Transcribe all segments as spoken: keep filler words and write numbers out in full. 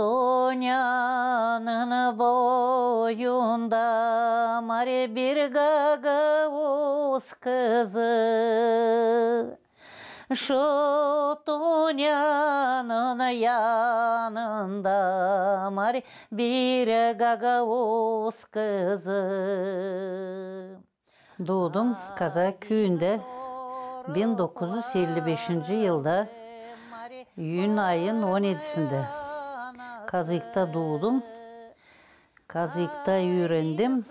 Tonyanın boyunda mari bir gagauz kızı. Şu Tonyanın yanında mari bir gagauz kızı. Duudum Kazak küüyündä bin dokuz üz elli beşinci yılda, iyün ayın on edisindä. Kazıkta duudum. Kazıkta üürendim.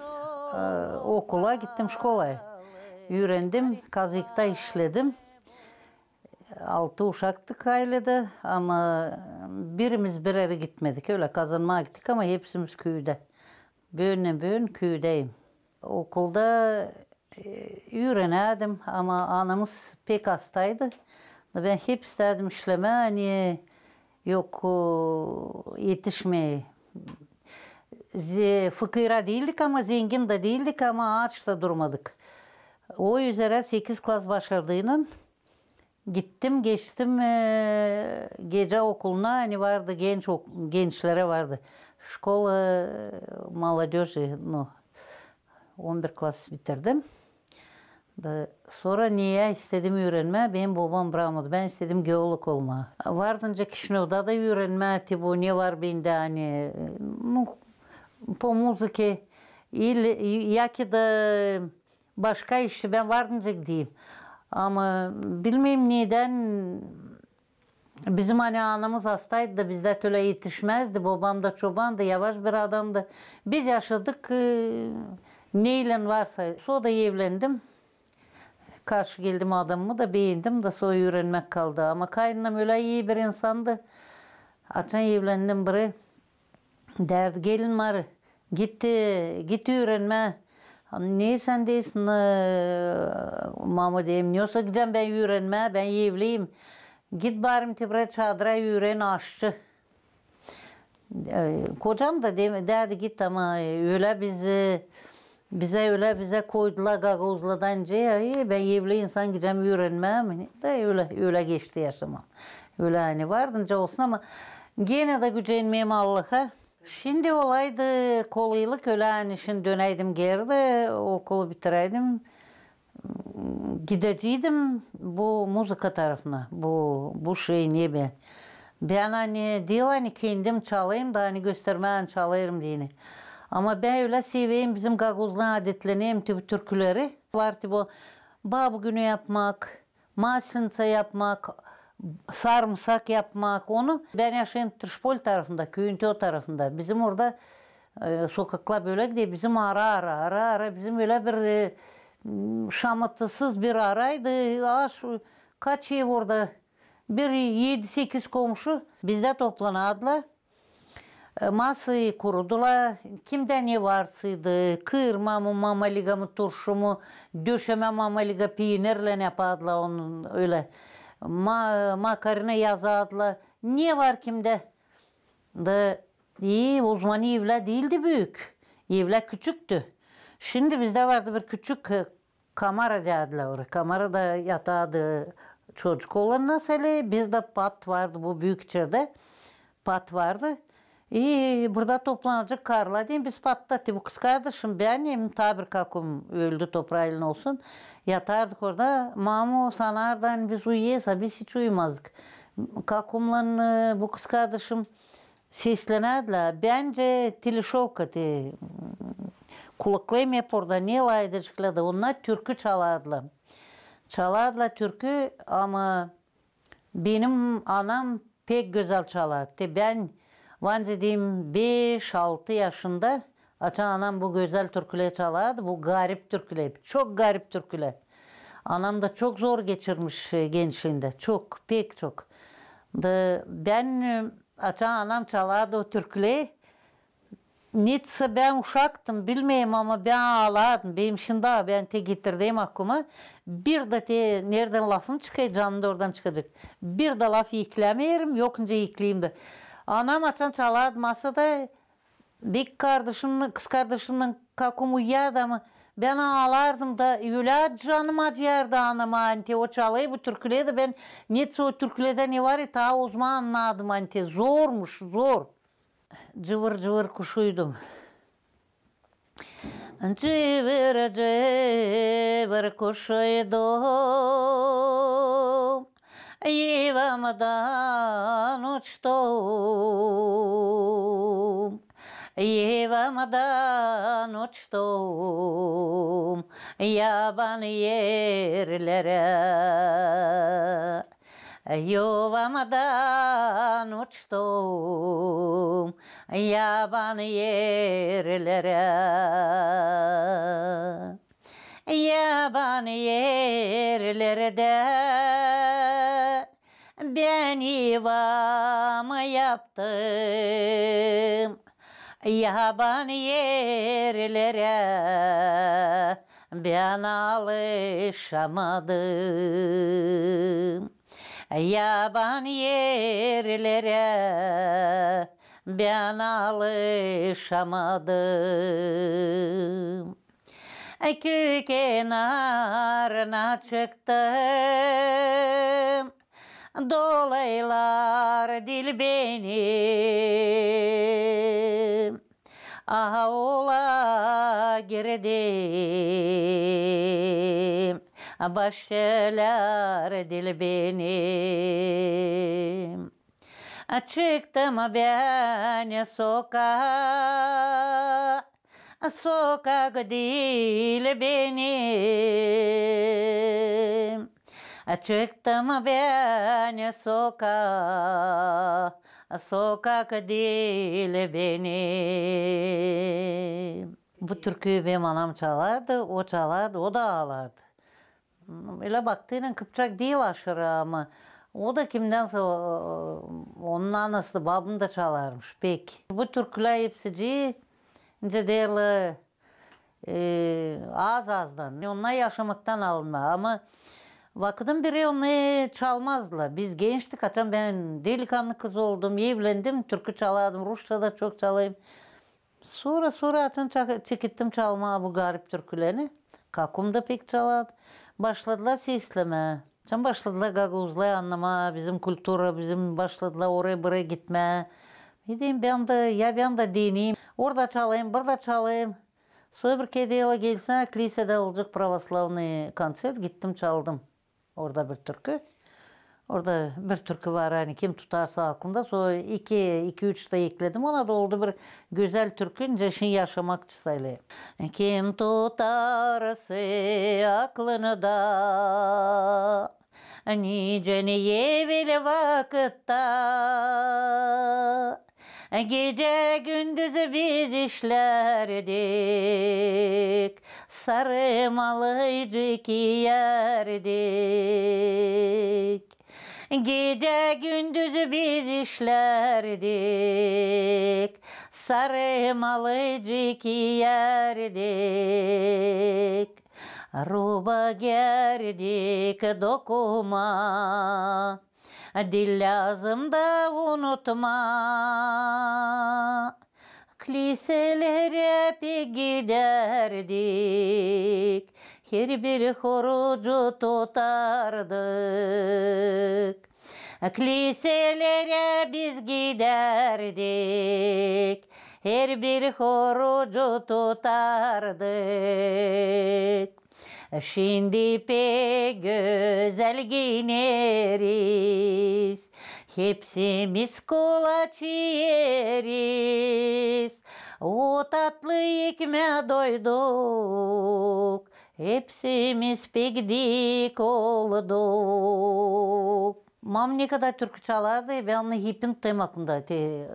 E, okula gittim, şkolaya. Üürendim, Kazıkta işledim. Altı uşaktık ayledä, ama birimiz bir erä gitmedik. Ölä kazanmaa gittik, ama hepsimiz küüdä. Büünnän-büün küüdäyim. Okulda, e, üürenärdim, ama anamız pek astaydı. Bän hep istärdim işlemää, ani yok, o, etişmeer. Ze-, fıkıra diildik, ama zengin dä diildik, ama aaç da durmadık. O üzerä sekiz klas başardıynan gittim, geçtim, e, gecä okuluna, ani vardı genç ok-, gençlerä vardı. Şkola, e, молодёжи, no, on bir klas bitirdim. Da sora neyä istedim üürenmää, benim bobam brakmadı. Bän istedim geolog olmaa. Vardım Kişinövda da üürenmää, te bu ne var bendä, ani, no, по музыке, или, ya ki da başka işi, bän vardım deyim. Ama bilmeerim nedän bizim, ani, anamız astaydı da bizdä tölä etişmäzdi. Bobam da çobandı, yavaş bir adamdı. Biz yaşadık, e, neylän varsa. Sora da evlendim. Karşı geldim adamıma da, beendim da, sora üürenmäk kaldı. Ama kaynanam ölä ii bir insandı. Açan evlendim biri, därdi: gelin Mari, git, e, git üürenmää. Ne sän deersin, e, mama, deerim, ne olsa gidecäm bän üürenmää, bän evliyim. Git bari, te, burayı çadıra üüren aşçı. E, kocam da de-, därdi: git, ama, e, ölä biz, e, bizä, ölä bizä koydular gagauzlardan, e, bän evli insan gidecäm üürenmää mi? Da ölä, ölä geçti yaşamam. Ölä, ani, vardı nicä olsun, ama genä dä gücenmeerim Allaha. Şindi olaydı kolaylık, ölä, ani şindi dönäydim geeri dä, okulu bitiräydim, gideceydim bu muzıka tarafına, bu, bu şey, ne bän. Bän, ani, diil, ani, kendim çalêrım da, ani, göstermää, ani, çalêrım deyni. Ama bän ölä severim bizim gagauzların adetlerini hem dä bu türküleri. Var te bu babu günü yapmak, maslenitsa yapmak, sarımsak yapmak, onu. Bän yaşêêrım Trişpol tarafında, küüyün te o tarafında. Bizim orada, e, sokaklar bölä deer, bizim ara-ara, ara-ara, bizim ölä bir, e, m, şamırtısız bir araydı. A, şu, kaç ev orada? Bir edi-sekiz komşu bizdä toplanardılar. E, masayı kurardılar, kimdä ne varsaydı, kıır mı, mamaliga mı, turşu mu, döşemä mamaliga, piinirlän yapardılar onu ölä. Ma-, makarina yazardılar, ne var kimdä. Da, e, o zaman evlär diildi büük, evlär küçüktü. Şindi bizdä vardı bir küçük, e, kamara därdilär oraya. Kamarada yatardı çocuk olan nasıl, bizdä pat vardı bu büük içerdä. Pat vardı. E, burada toplanacek karılar deyni, biz patta, te bu kızkardaşım, bän hem taa bir kakum öldü, toprağı elin olsun. Yatardık orada. Mamu sanardı, ani biz uyuyêrız, a biz hiç uyumazdık. Kakumlan, e, bu kızkardaşım seslenärdilär. Bän de telişovka, te, kulaklarım hep orada, ne laydıcıklarda, onnar türkü çalardılar. Çalardılar türkü, ama benim anam pek gözäl çalardı. Te bän, var nicä deyim, beş-altı yaşında, açan anam bu gözäl türküleri çalardı, bu garip türküleri, çok garip türküleri. Anam da çok zor geçirmiş, e, gençliindä, çok, pek çok. Da bän, e, açan anam çalardı o türküleri, neçin bän uşaktım, bilmeerim, ama bän aalardım. Benim şindi, bän te getirdeyim aklıma. Bir dä te neredän lafım çıkêr, canım da oradan çıkacek. Bir dä laf eklämeerim, yok nicä ekleyim dä. Anam açan çalardı masada, bek kardaşımnan, kızkardaşımnan kakum uyuyardı, ama bän aalardım da, ölä canım acıyardı anama, ani te o çalêr bu türküleri dä, bän neçin o türkülerdä ne var, e, taa o zaman annadım, ani te zormuş, zor. cıvır-cıvır kuşuydum. Cıvır-cıvır kuşuydum, yuvamdan uçtum. Yuvamdan uçtum yaban erlerä. Yuvamdan uçtum yaban erlerä. Yaban erlerdä bän yuvamı yaptım. Yaban erlerä bän alışamadım. Yaban erlerä bän alışamadım. Küüy kenarına çıktım, dolaylar diil beni. Aula girdim, başlar diil beni. Çıktım bän sokaa, sokak diil beni. Çıktım bän sokaa, sokak diil beni. Bu türküyü benim anam çalardı, o çalardı, o da aalardı. Ölä baktıynan kıpçak diil aşırı, ama o da kimdänsä, o, onun anası, babam da çalarmış pek. Bu türkülär hepsicii, nicä deerlär, e, az-azdan, onnar yaşamaktan alınma. Ama vakıdın biri onnarı çalmazdılar. Biz gençtik, açan bän delikanlı kız oldum, evlendim, türkü çalardım, rusça da çok çalêrdım. Sora, sora açan ça-, çekettim çalmaa bu garip türküleri. Kakum da pek çalardı. Başladılar seslemää. Açan başladılar gagauzları annamaa, bizim kultura, bizim başladılar oraya-buraya gitmää. Dedim, bän dä, ya bän dä deneyim. Orada çalayım, burada çalayım. Sora bir kerä deerlär, gelsänä, klisedä olacek pravoslavnıy konţert, gittim, çaldım. Orada bir türkü. Orada bir türkü var, ani kim tutarsa aklında, sora iki, iki-üç dä ekledim ona, da oldu bir gözäl türkü, nicä şindi yaşamak için sayılêr. Kim tutarsa aklında, nicä evel vakıtta, gecä-gündüz biz işlärdik, sarı malıcık iyärdik. Gecä-gündüz biz işlärdik, sarı malıcık iyärdik. Ruba giyärdik, dokuma, diil lääzım da unutma. Kliselerä pek gidärdik, herbir horucu tutardık. Kliselerä biz gidärdik, herbir horucu tutardık. Şindi pek gözäl giyineriz, hepsimiz kolaç iyeriz. O tatlı ekmää doyduk, hepsimiz pek dik olduk. Mam ne kadar türkü çalardı, bän onu hep unutêrım aklımda, te, e,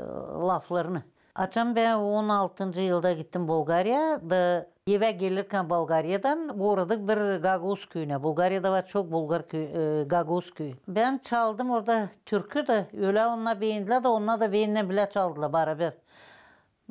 laflarını. Açan bän on altıncı yılda gittim Bulgariyaya, da evä gelirkän Bulgariyadan uğradık bir gagauz küüyünä. Bulgariyada var çok bulgar küü-, e, gagauz küüyü. Bän çaldım orada türkü da, ölä onnar beendilär da, onnar da bennän bilä çaldılar barabar.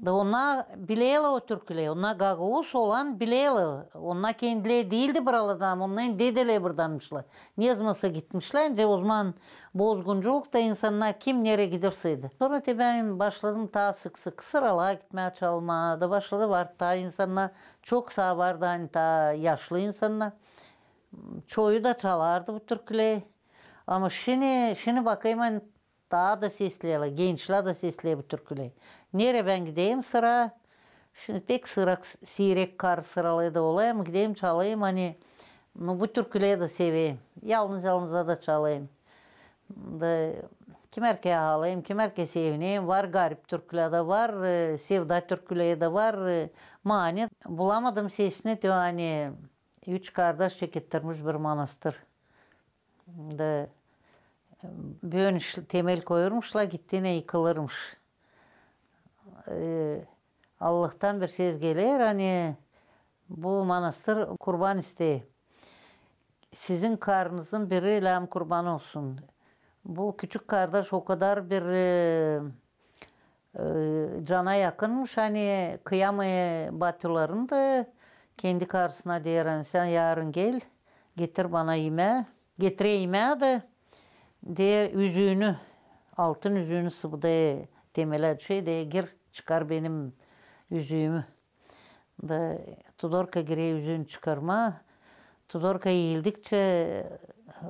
Da onnar bilerlär o türküleri, onnar gagauz olan bilerlär. Onnar kendileri diildi buralardan, ama onnarın dedeleri buradanmışlar. Ne zamansa gitmişlär, nicä o zaman bozgunculukta insannar kim nereyi giderseydi. Sora te bän başladım taa sık-sık sıralara gitmää çalmaa, da başladı, vardı taa insannar, çok saa vardı, ani taa yaşlı insannar. Çoyu da çalardı bu türküleri. Ama şindi, şindi bakêrım, ani taa da sesleerlär, gençlär dä sesleer bu türküleri. Nereyi bän gideyim sıra, şindi pek sırak, siirek kar sıraları da olêr, ama gideyim çalayım, ani, nu, bu türküleri dä seveyim. Yalnız-yalnıza da çalayım. Da kimärkää haalayım, kimärkää sevineyim. Var garip türkülär dä var, e, sevda türküleri dä var, e, mani bulamadım sesini, te, ani üç kardaş çekettirmiş bir manastır. Da, e, bön iş-, temel koyurmuşlar, gittiynän yıkılırmış. E, Allahtan bir ses geler, ani bu manastır kurban istey. Sizin karınızın biri lääm kurban olsun. Bu küçük kardaş o kadar bir, e, e, cana yakınmış, ani kıyamêêr batularını da kendi karısına deer, ani sän yarın gel, getir bana imää. Getirä imää da, deer, üzüünü, altın üzüünü sıbıdêr temelä, deer, gir, çıkar benim üzüümü. Da Tudorka girä üzüünü çıkarmaa. Tudorka iildikçä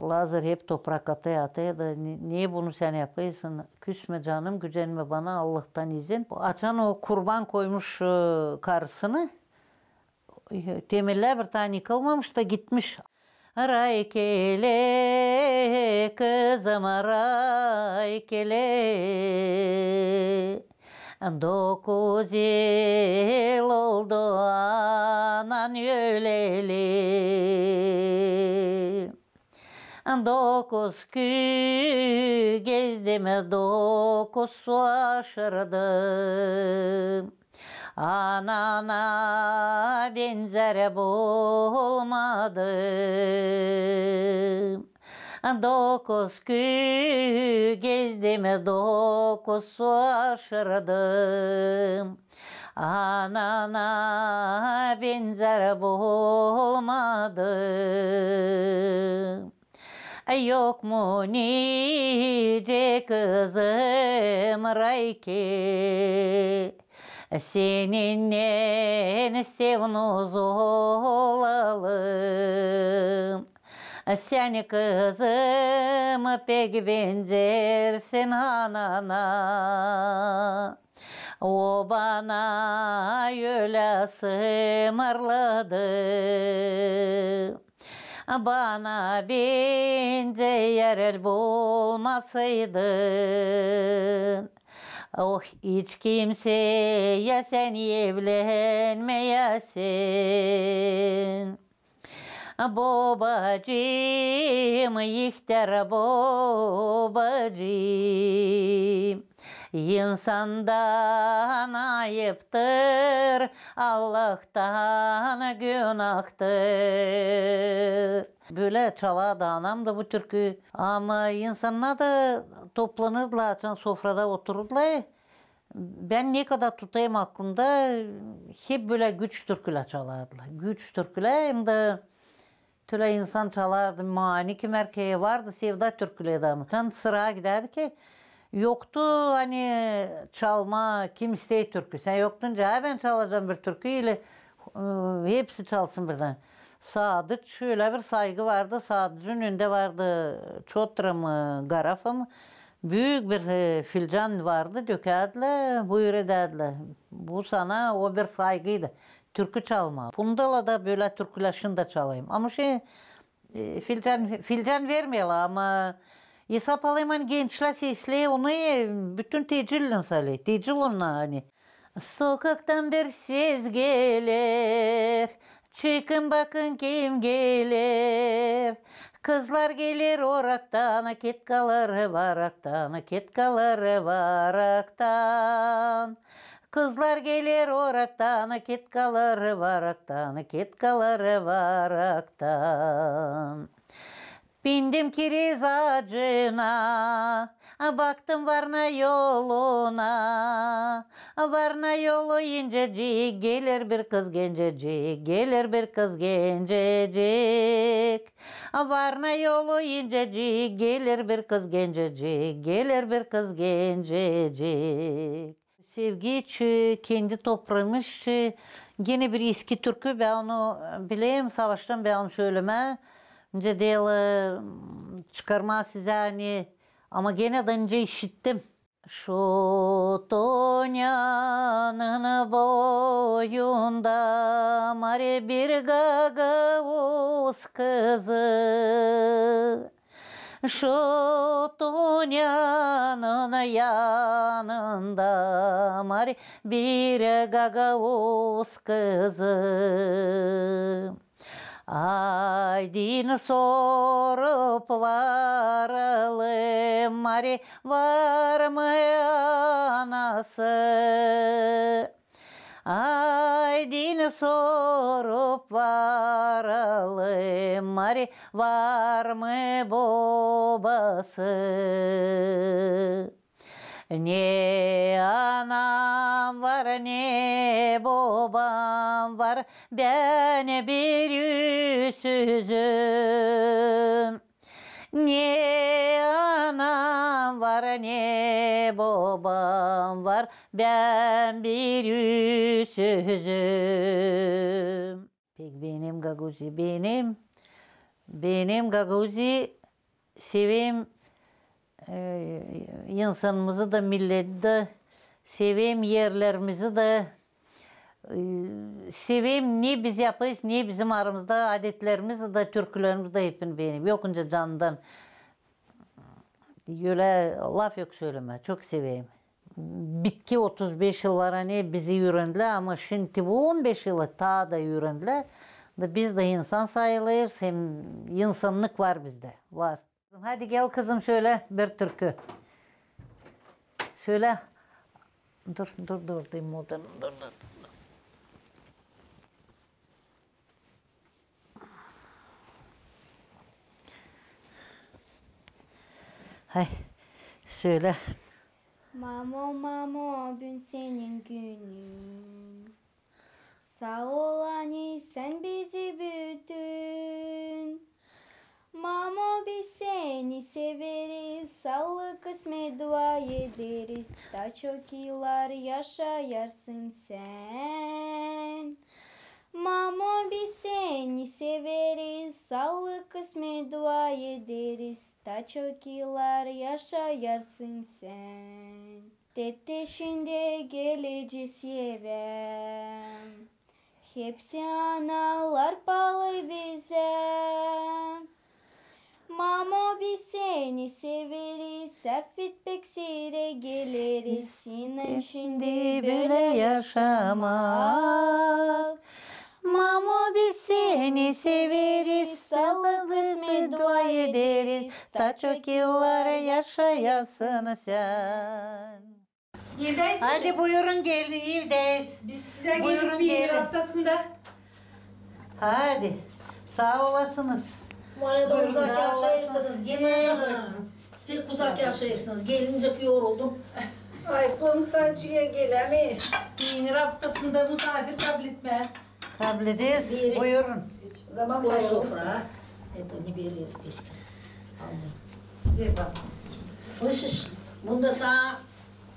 Lazar hep toprak atêr, atêr da: "Ne, ne bunu sän yapêrsın? Küsmä, canım, gücenmä bana, Allahtan izin." Açan o kurban koymuş, e, karısını, temellär bir tane yıkılmamış da gitmiş. Raykele, kızım, raykele. Dokuz yıl oldu anan öleli. Dokuz küü gezdim, dokuz su aşırdım. Anana benzär bulmadım. Dokuz küü gezdim, dokuz su aşırdım. Anana benzär bulmadım. Yok mu nicä kızım, Rayke, seninnän istevnuz olalım? Sän, kızım, pek benzärsin anana. O bana ölä sımırladı. Bana benzär el bulmasaydın, oh, hiç kimseyä sän evlenmeyäsin. Bobacıım, ihtär bobacıım, insandan ayıptır, Allahtan günahtır. Bölä çalardı anam da bu türküyü. Ama insannar da toplanırdılar, açan sofrada otururdılar. Bän ne kadar tutêrım aklımda, hep bölä güç türkülär çalardılar. Güç türkülär, hem dä tölä insan çalardı, mani kimärkää vardı, sevda türküleri dä ama. Açan sıra gidärdi ki, yoktu, ani çalmaa, kim isteer türkü. Sän yoktun, nicä bän çalacam bir türkü, ili, e, hepsi çalsın birdän. Sadıç, ölä bir saygı vardı, Sadıçın önündä vardı çotra mı, garafa mı, büük bir, e, filcan vardı, dökärdilär, buyur edärdilär. Bu sana o bir saygıydı. Türkü çalmaa. Bunda da bölä türkülär şindi çalêrım. Ama şey, e, filcan, filcan vermeerlär, ama esap alêrım, ani gençlär sesleer onu, e, bütün tecillän salêr. Tecil onnar, ani. Sokaktan bir ses geler, çıkın bakın kim geler. Kızlar geler oraktan, ketkaları varaktan, ketkaları varaktan. Kızlar geler oraktan, ketkaları varaktan, ketkaları varaktan. Bindim kiriz aacına, baktım varna yoluna. Varna yolu incecik, geler bir kız gencecik, geler bir kız gencecik. Varna yolu incecik, geler bir kız gencecik, geler bir kız gencecik. Sevgi için, kendi topraamız için, genä bir eski türkü, bän onu bilerim, savaştan bän onu sölemää. Nicä deyni çıkarmaa sizä, ani, ama genä dä nicä işittim. Şu Tonyanın boyunda var bir gagauz kızı. Şu Tonyanın yanında var bir gagauz kızı. Aydın sorup varalım, Mari, var mı anası? Aydın sorup varalım, Mari, var mı bobası? Ne anam var, ne bobam var, bän bir üüsüzüm. Ne anam var, ne bobam var, bän bir üüsüzüm. Pek beenerim gagauzi, beenerim. Beenerim gagauzi, severim, e, insanımızı da, milleti dä, severim erlerimizi dä, e, severim, ne biz yapêrız, ne bizim aramızda adetlerimiz dä, türkülerimiz dä, hepsini beenerim. Yokunca canımdan ölä laf yok sölemää, çok severim. Bitki otuz beş yıl var, ani bizi üürendilär, ama şindi bu on beş yılı taa da üürendilär. Da biz dä insan sayılêrız, hem insannık var bizdä, var. Hadi gel, kızım, sölä bir türkü. Sölä. Dur, dur, dur, dur, dur, dur. Hay, sölä. Mamo, mamo, büün senin günün. Saa ol, ani sän bizi büüttün. Mamo, biz seni severiz, saalık, kısmet dua ederiz, taa çok yıllar yaşayarsın sän. Mamo, biz seni severiz, saalık, kısmet dua ederiz, taa çok yıllar yaşayarsın sän. Tete, şindi gelecez evä. Hepsi analar paalı bizä. Mamo, biz seni severiz, afet, pek sirä geleriz. İnan şindi bölä yaşamak. Mamo, biz seni severiz, saalık, kısmet dua ederiz, taa çok yıllar yaşayasın sän. Evdäyiz. Hadi buyurun gelin, evdäyiz. Biz sizä gelin peynir aftasında. Hadi, saa olasınız. Bana da uzak yaşayırsınız, gelin hanım. Pek uzak yaşayırsınız, gelincik yoruldum. Ay, komşucıya gelämeyiz. Peynir aftasında musaafir kabletmää. Kablederiz, buyurun. Zaman koy sofraa. Это не бери печка. Almayın. Ver bana. Слышишь, bunda sana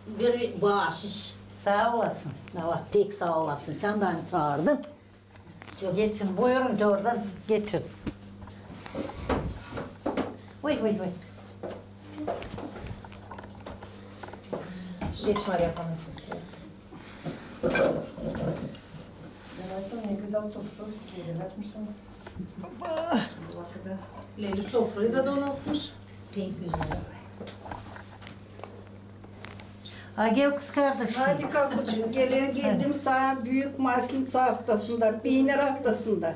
bir baaşış. Saa olasın. Pek saa olasın. Sän beni çaardın. Geçin, buyurun, oradan geçin. Oy, oy, oy. Geç, Mariya Afanasya. Nasıl, ne gözäl turşu, gözäl yapmışsınız. Leli sofrayı da donatmış. Pek gözäl. Ha, gel, kızkardaşım. Hadi, kakucum, gel, geldim sana büük Maslenitsa aftasında, peynir aftasında.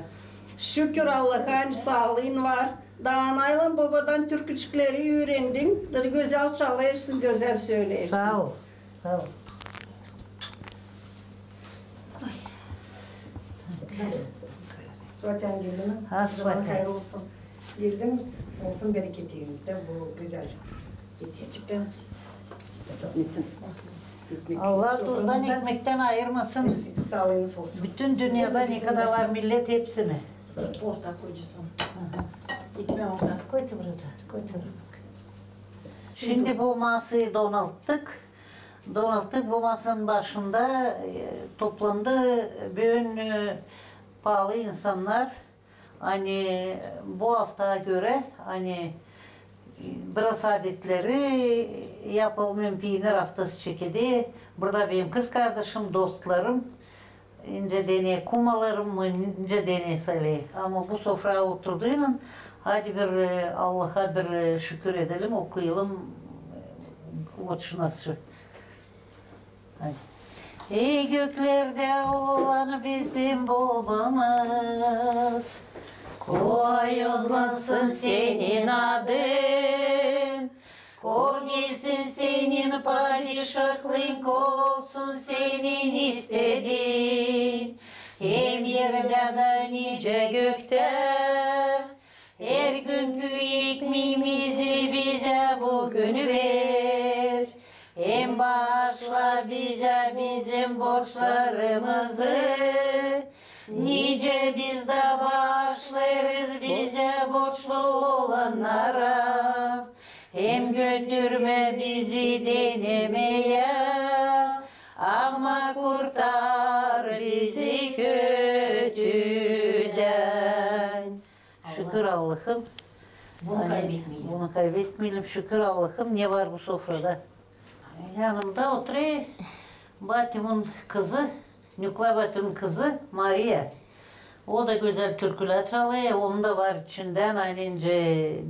Şükür Allaha, ani saalıın var. Da anaylan bobadan türkücükleri üürendim. Da gözäl çalêrsın, gözäl söleersin. Saa ol, saa ol. Suat Angelovna, hayırlı olsun. Geldim, olsun bereketi evinizdä bu gözäl ekmekçikten. Nesin? Allah tuzdan, ekmektän ayırmasın. Saalıınız olsun. Bütün dünnedä ne kadar var millet, hepsini. Orta koyacez onu. Ekmeeyi orta. Koy da buraya, koy da buraya. Şindi bu masayı donalttık. Donalttık, bu masanın başında, e, toplandı büün, e, paalı insannar. Ani bu aftaa görä, ani Biraz adetleri yapalım, hem piinir aftası çekedi. Burada benim kızkardaşım, dostlarım, nicä dä kumalarım mı, nicä dä söleyelim. Ama bu sofraya oturduynan, hadi bir, e, Allaha bir, e, şükür edelim, okuyalım, e, Otçe naşı. Hadi. Ey göklerdä olan bizim Bobamız, koy ozlansın Senin adın, ko gelsin Senin padişahlıın, ko olsun Senin istediin, hem erdä dä nicä göktä. Hergünkü ekmeemizi bizä büün ver, hem baaşla bizä bizim borçlarımızı, nicä biz dä baaşlêêrız bizä borçlu olannara. Hem götürmä bizi denemeyä, ama kurtar bizi kötüdän. Şükür Allahım. Bunu kaybetmeyelim. Bunu kaybetmeyelim. Şükür Allahım, ne var bu sofrada. Yanımda oturêr Batumun kızı, Nükla Batumun kızı Mariya. O da gözäl türkülär çalêr, onun da var içindän, ani nicä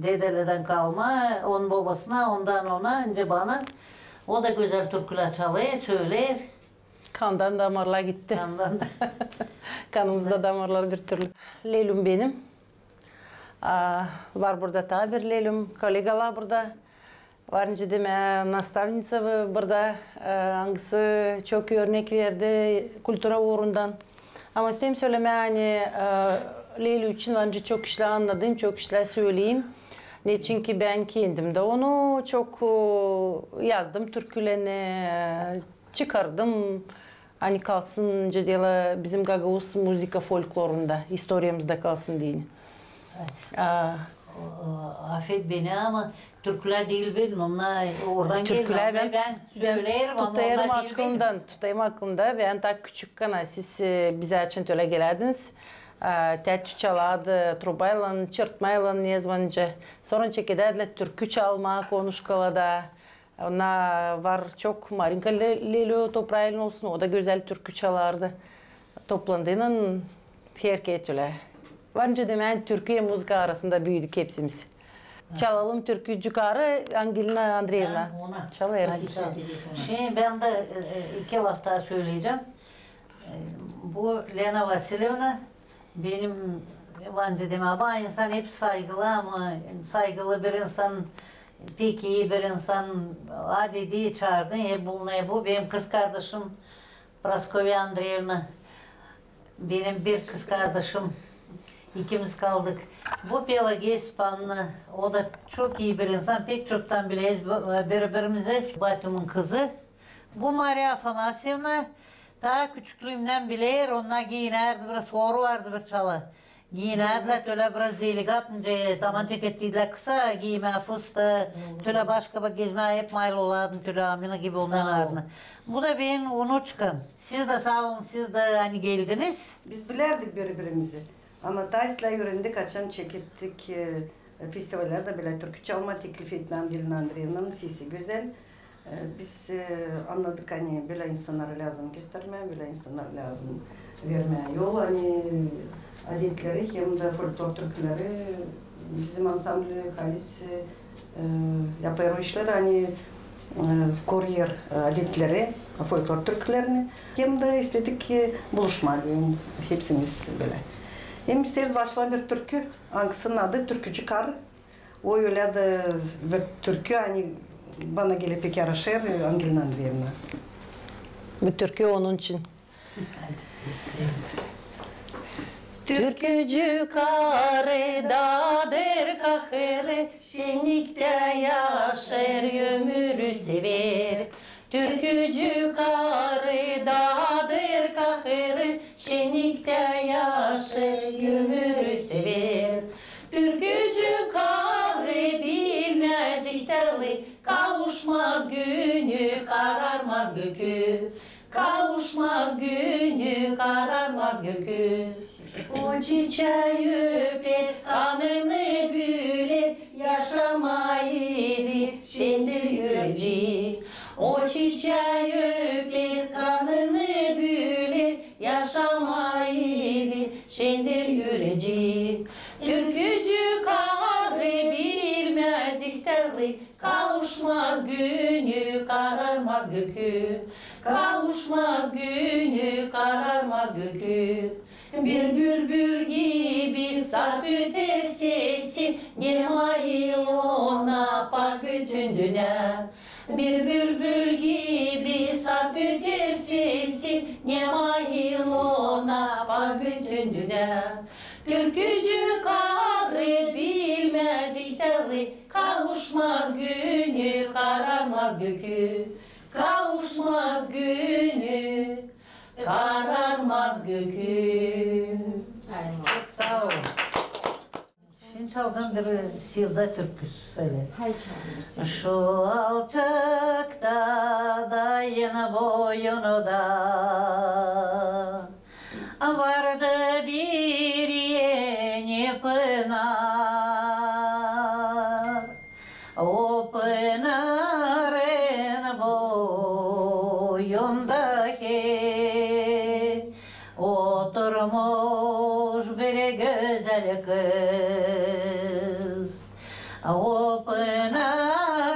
dedelerdän kalma, onun bobasına, ondan ona, nicä bana. O da gözäl türkülär çalêr, söleer. Kandan damarlara gitti. Kandan da. Kanımızda damarlar bir türlü. Lelüm benim. A, var burada taa bir Lelüm, kolegalar burada. Var nicä demää nastavnitsa burada, e, angısı çok örnek verdi kultura uurundan. Ama isteerim sölemää, ani, e, Lelü için var nicä çok işlär annadım, çok işlär söleyim. Neçin ki bän kendim dä onu çok, e, yazdım türkülerini, e, çıkardım. Ani kalsın, nicä deyler, bizim gagauz muzıka folklorunda, istoriyamızda kalsın deyni. A, o, o, afet beni, ama türkülär diil benim, onnar oradan geler. Türkülär bän, bän söleerim, ama tutêrım onnar diil benim. Aklımdan, tutêrım aklımda. Bän taa küçükkän, siz, e, bizä açan tölä gelärdiniz. A, täätü çalardı trubaylan, çırtmaylan, ne zaman nicä. Sora çekedärdilär türkü çalmaa konuşkalada. Onnar var çok, Marinka Le-, Lelü, topraaylan olsun, o da gözäl türkü çalardı. Toplandıynan herkez ölä. Var nicä demää, türkü hem muzıka arasında büüdük hepsimiz. Çalalım türkücükarı, Angelina Andreevna. Çalêrız. Şey, bän dä, e, e, iki laf taa söleyecäm. E, bu Lena Vasilyevna, benim, var nicä demää, bana insan hep saygılı, ama saygılı bir insan, pek ii bir insan, adedi çaardı, hep bulunêr bu. Benim kızkardaşım Praskovya Andreevna, benim bir kızkardaşım, ikimiz kaldık. Bu Pelageya Stepanovna, o da çok ii bir insan, pek çoktan bileriz biri-birimizi. Batumun kızı. Bu Mariya Afanasyevna, taa küçüklüümdän bilerim, onnar giinärdi, biraz horu vardı bir çalı. Giinärdilär ölä biraz delikatnıca, taman çekettiydilär kısa giimää, fıstı, ölä baş-kaba gezmää, hep mayıl olardım, ölä Amina gibi olmayanlarını. Bu da benim unuçkam. Siz dä saa olun, siz dä ani geldiniz. Biz bilärdik biri-birimizi. Ama taa islää üürendik, açan çekettik, e, festivallerdä bölä türkü çalmaa, teklif etmää Angelina Andreevnanın sesi gözäl. E, biz, e, annadık, ani bölä insannarı lääzım göstermää, bölä insannarı lääzım vermää yol, ani adetleri hem dä folklor türküleri bizim ansambl halis, e, yapêr o işleri, ani, e, koruyêr, e, adetleri, folklor türkülerini. Hem dä istedik, e, buluşmaa hepsimiz bölä. Hem isteeriz başlamaa bir türkü, angısının adı Türkücü karı. O ölä dä bir türkü, ani bana geler pek yaraşêr, Angelina Andreevna. Bu türkü onun için. Türkücü karı daadır kahırı, şenniktä yaşêêr, ömürü sever. Türkücü karı daadır kahırı, şenniktä yaşêêr, ömürü sever. Türkücü karı bilmäz ihtärlıı, kavuşmaz günü, kararmaz gökü. Kavuşmaz günü, kararmaz gökü. O çiçää öper, kanını büler, yaşamayı Kavuşmaz günü, kararmaz gökü, kavuşmaz günü, kararmaz gökü. Bir bülbül gibi sar öter sesi, ne mail ona pak bütün dünnä. Bir bülbül gibi sar öter sesi, ne mail ona pak bütün dünnä. Türkücü karı bilmez ihteri, kavuşmaz günü, kararmaz gökü, kavuşmaz günü, kararmaz gökü. Ay, çok saa ol. Şindi çalacam bir Sevda türküsü söle. Hay, çalın bir Sevda. Şu alçakta dayın boyunda vardı bir eni pınar. O pınarın boyunda hey oturmuş bir gözäl kız. O pınarın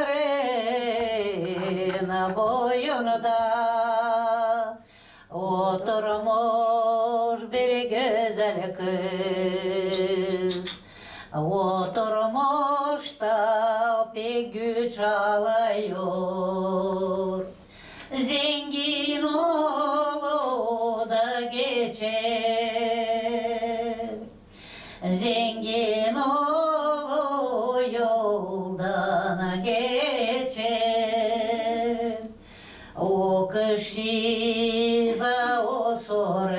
boyunda oturmuş bir gözäl kız. Oturmuş da pek güç alêr. Zengin oolu da geçer. Zengin oolu yoldan geçer. O kişi za o sorar: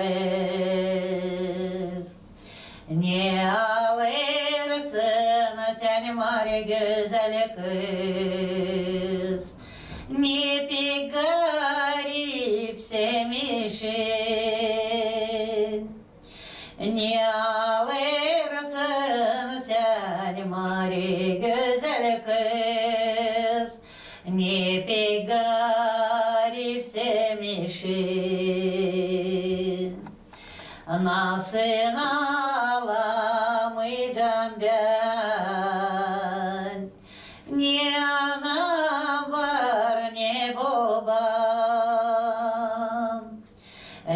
"Ne alêrsın sän, mari gözäl kız? Ne pek garip senin işin. Ne alêrsın sän, mari gözäl kız? Ne pek garip senin işin." "Nasıl alamaycam bän? Ne anam var, ne bobam.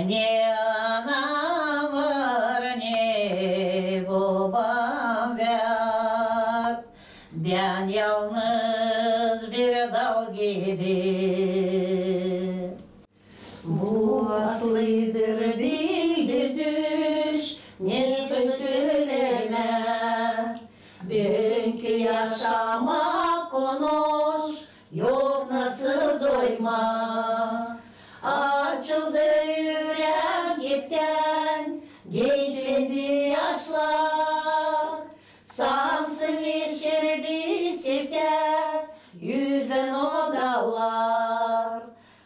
Ne anam var, ne bobam var. Bän yalnız bir dal gibi." Bu aslıdır, diildir düş, ne söz sölemää. Büünkü yaşamak konuş, yok nasıl doymaa. Açıldı ürek heptän, geçmedi yaşlar. Sansın eşerdi sevdä, üzän o dallar.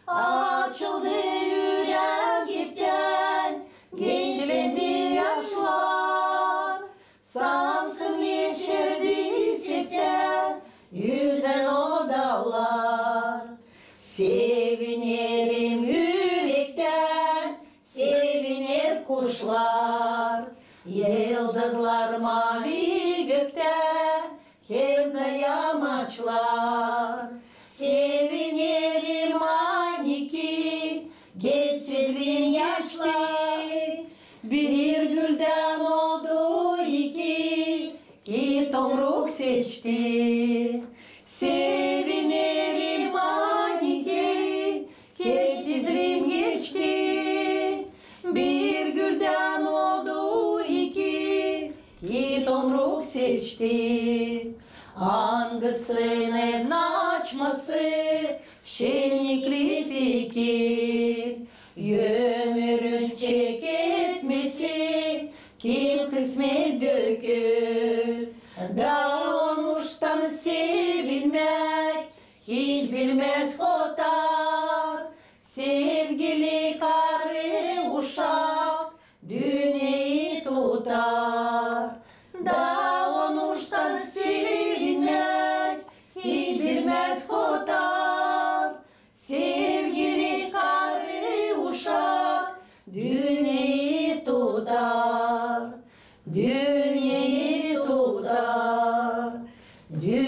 Açıldı ürek heptän, geçmedi yaşlar. Sansın eşerdi sevdä, üzän o dallar. Sevinerim ürektä, seviner kuşlar. Yıldızlar mavi göktä, hem dä yamaçlar. Sevinerim aniki, geçti sizin yaşlar. Bir güldän oldu iki, ki tomruk seçti. Sevinerim aniki, ki sizin geçti. Bir güldän oldu iki, ki tomruk seçti. Angısının açması şennikli fikir, ömürün çeketmesi kim kısmet dökür. Da onuştan sevilmäk hiç bilmäz kotar. Sevgili karı uşak dünneyi tutar. Da onuştan sevilmäk hiç bilmäz kotar. Sevgili karı uşak dünneyi tutar. Dünneyi tutar. Dü-